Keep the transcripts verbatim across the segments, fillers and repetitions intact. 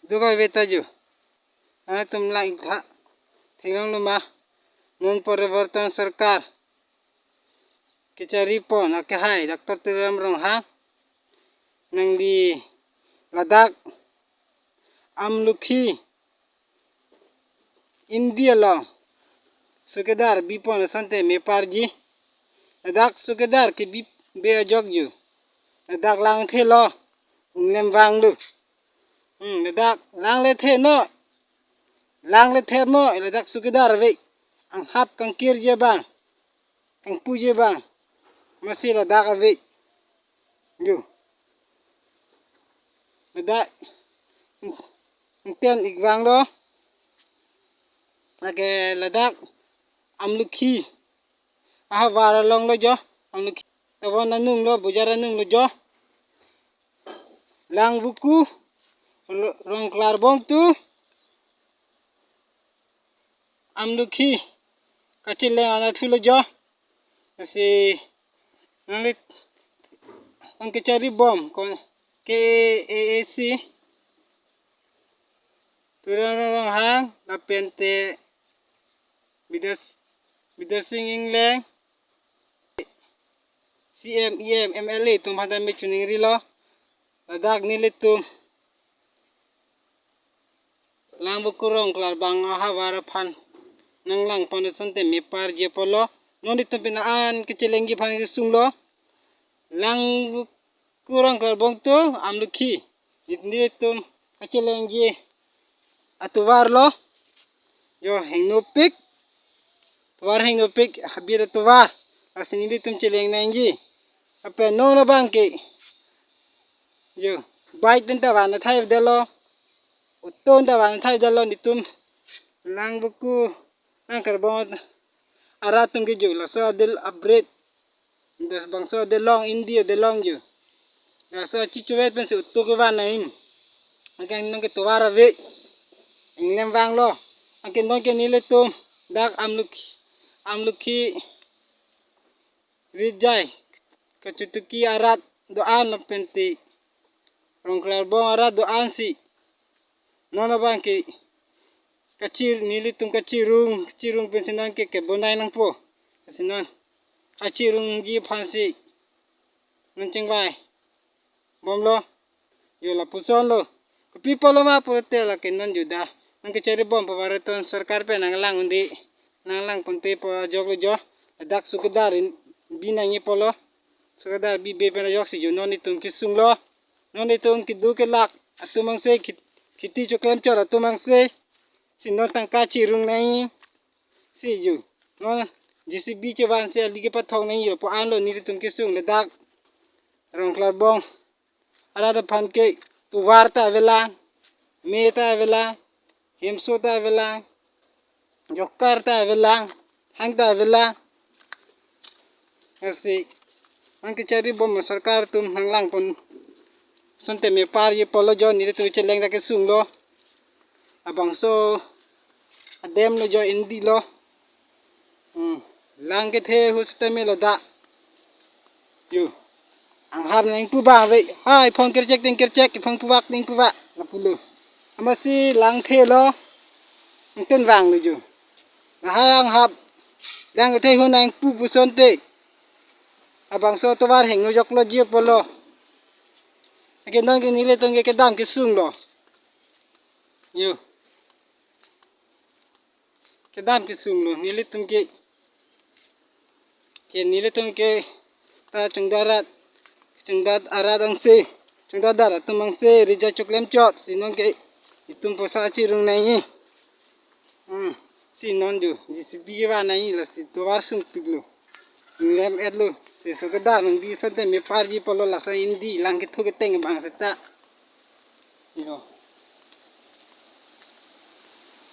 Duk ave ta jo. Nangtum lang-ik tha. Theklonglo ma. Non Poriborton Sarkar kecharipon akehai Doctor Tuliram Ronghang nangli ladak Amlukhi India along chowkidar bipon asonte meparji. Ladak chowkidar kebi be ajok jo. Ladak langthe lo, inglem vanglo. Hmm, ladak langlethe no. Langlethe mo, ladak chowkidar ave. Anghap kangkirji abang, kangpuji abang, masi ladak ave. Jo. Ladak ingten-ik vanglo. Lake ladak Amlukhi ahavar along lo jo. Amlukhi tovar anung lo, bojar anung lo jo. Langvoku, Ro-, Rongklarbong to Amlukhi kacheleng anatthu lo jo. Lasi nangli nang kecharibom kon K A A C Tuliram Ronghang lapen te Bidyas-, Bidya Sing Engleng, C M, E M, M L A atum aphan ta me chuning rilo. Ladak nelitum Langvoku Rongklarbong ahavar aphan nanglangpon asonte meparji apotlo. Non nelitum pini an kechelengji aphan kesunglo. Langvoku Rongklarbong to Amlukhi, nelitum kachelengji atovar lo. Jo, hengnopik. Tovar hengnopik, habit atovar. Lasi nelitum cheleng nangji. Lapen non abang ke, jo, bike atum ta van athai avelo. Auto atum ta van athai avelo, nelitum Langvoku Rongklarbong arat atum ke jo, laso adel abret. Das bangso adelong, India adelong jo. Laso achichovet pensi auto kevan nangji. Anke non ke tovar ave. Inglem vanglo. Anke non ke nelitum dak Amlukhi, Amlukhi Rijai, Kachutuki arat do-an lapen te Rongklarbong arat do-ansi non abang ke kachir, nelitum kachirung, kachirung pensi non ke kebonai nangpo. Lasi non kachirungji aphansi non chingvai bomlo. Jo, lapusonlo. Kopi apotlo ma pulote lake non jo da nang kecharibom Poriborton Sarkar pen nanglang un-e, nanglangponpe pu ajok lo jo. Ladak chowkidar in bi nangji apotlo. Chowkidar bibe pen ajoksi jo non nelitum kesunglo. Non nelitum keduk kelak atum angse, khit-, kheti choklemchot atum angse si non tangka chirung nangji si jo. Non J C B chevansi ali kepathok nangji lapu anlo nelitum kesung ladak Rongklarbong arat aphan ke tovar ta avelang, me ta avelang, hemso ta avelang, jokar ta avelang, hang ta avelang. Lasi nang kecharibom sarkar atum nanglangpon asonte meparji apotlo jo, nelitum cheleng ta kesunglo. Labangso adem lo jo, indi lo. Hmm. Lang kethe ahut setame ladak. Jo. Anghap nangpu abang ave. Hai, phong kerchek ting kerchek, phong puvak ting puvak, lapulo. Amatsi langthe lo. Ingten vanglo jo. Lahai anghap. Lang kethe ahut nangpu pu asonte. Labangso tovar hengno jokloji apotlo. Anke non ke nelitum ke kedam kesunglo. Jo. Kedam kesunglo nelitum ke. Ke nelitum ke ta chongdat arat, chongdat arat angse, chongdat arat atum angse rija choklemchot si non ke itum poisa chirung nangji. Hmm, si non jo, J C B kevan nangji, lasi tovar sungpiklo. Inglem-etlo, si chowkidar nangbi asonte meparji apotlo, laso indi lang kethu keteng abang seta. Jo.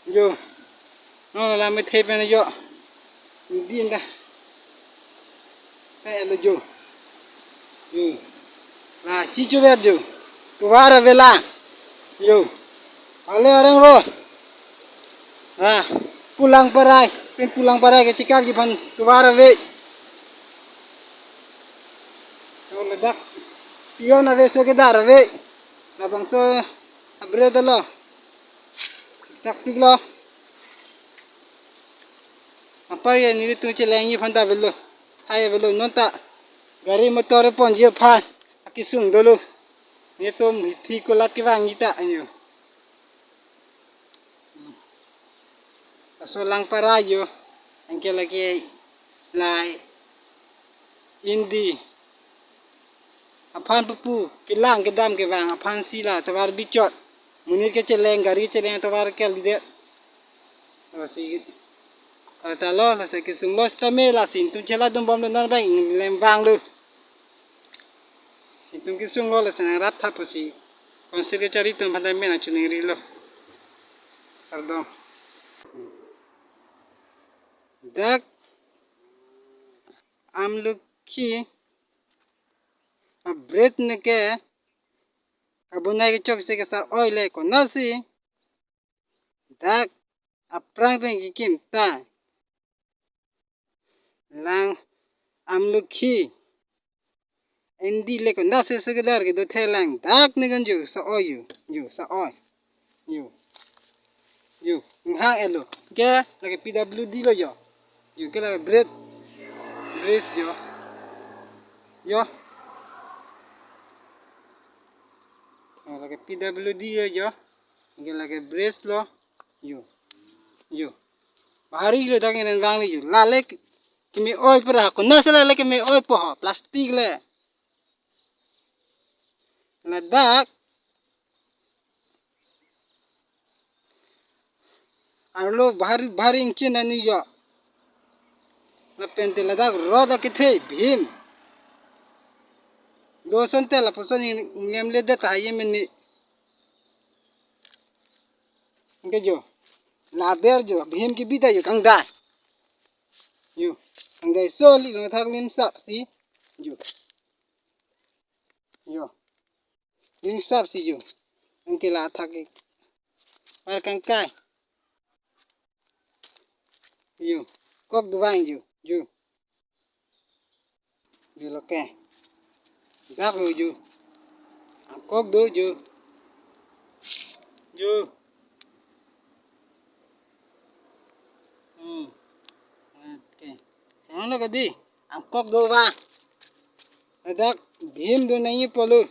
Jo. Non la methe pen jo. Indi ta. Te lo jo. Jo. La chichovet jo. Tovar avelang. Jo. Ale areng ro. Ah, pulang parai, pen pulang parai kechikapji aphan tovar ave. Jo, ladak pion ave, chowkidar ave. Labangso abret lo. Chakpiklo. Apa ya nelitum chelengji aphan ta avelo. Hai avelo non ta. Gari motor ponji aphan akesung dolo. Nelitum hithi kolat kevangji ta anyo. Laso Langpara yo. Anke lake lai indi aphan pupu kelang kedam kevang aphan si la tovar bichot. Monit kecheleng, gari kecheleng tovar kalidet. Lasi, ah, ta lo, lasi kesunglo sitame lasi netum chela dumbomlo non abang lem vanglo. Si netum kesunglo lasi nangrap tha pusi. Council kachari atum aphan ta men achuning rilo. Pardon. Dak Amlokhi a-bridge neke kabonai kechok si kesa-oi le konatsi dak aphrang pen kekim ta lang Amlokhi indi le konatsi sukidar kedo thelang dak ne kan yo sa-oi yo, yo sa-oi yo, yo nghang elo ke lake P W D lo yo, yo ke lake bridge, bridge yo, yo, yo lake P W D yo yo, ke lake bridge lo yo, yo. Bahari lo dak inen vanglo yo. Lale keme-oi pura, konatsi lale keme-oi po ho, plastic le. Ladak arlo bahari bahari ingchin ani yo. Lapen te ladak rod akethe bihim. Doson te lapuson ing-, inglemledet ta haye meni. Anke yo. Laber yo, bihim kebi ta yo kangdai. Yo, kangdai soli nangthak limsap si. Yo. Yo. Limsap si yo. Anke la athak ke. Par kangkai. Yo. Kok duvang yo. Yo. Yo lo ke. Dak lo yo. Angkok do yo. Yo. Hmm. Oke. Sekarang lo kadi. Angkok do va. Ladak bihim do nangji polo.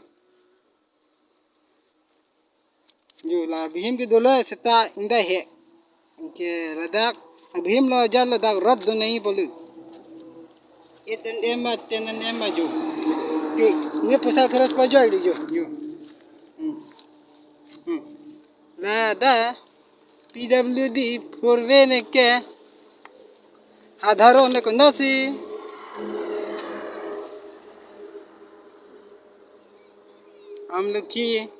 Yo la bihim ke dolo seta indai he. Anke ladak bihim lo ajat ladak rod do nangji polo. Eight M M ma, ten M M ma yo. Ke ne poisa kharos pajoi de yo. Yo. Hmm. Hmm. Ladak P W D four way neke hadharon ne konatsi Amlokhi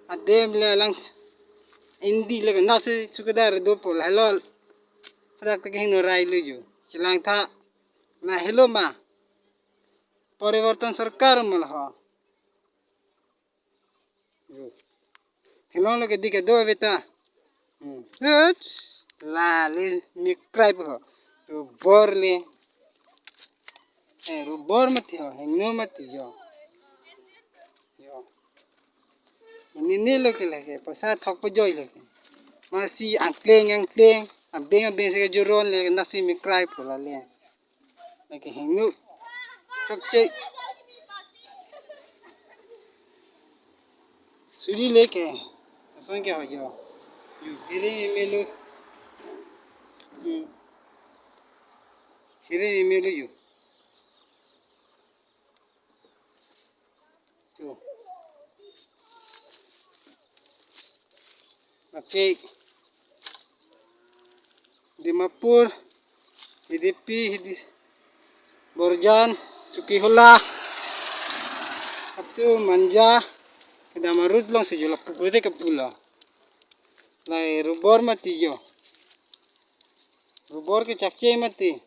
adem le lang indi le konatsi sukidar do po la helo. Hadak ta kehingno rai lo yo. Chelangtha na helo ma. Poriborton sorkar ma lo ho. Yo. Helong lo ke dik kedo ave ta. Hmm. Ups. Lale mikrai po ho. Rubor le. Eh, rubor mati ho, hingno mati yo. Yo. Ini ne lo ke lake, poisa thok pajoi lo ke. Masi angkleng angkleng, abeng abeng si kejuron le, nasi mikrai po lale. Lake hingno. Chokche. Suri le ke. Ason ke ho yo. Yo, hiring eme lo. Hmm. Hiring eme lo yo. Yo. Lake Dimapur, H D P, H D C, Borjan, Chokihola, atum Manja, kedam arut long si yo lapu pute kepulo. Lai rubor mati yo. Rubor ke chakche mati.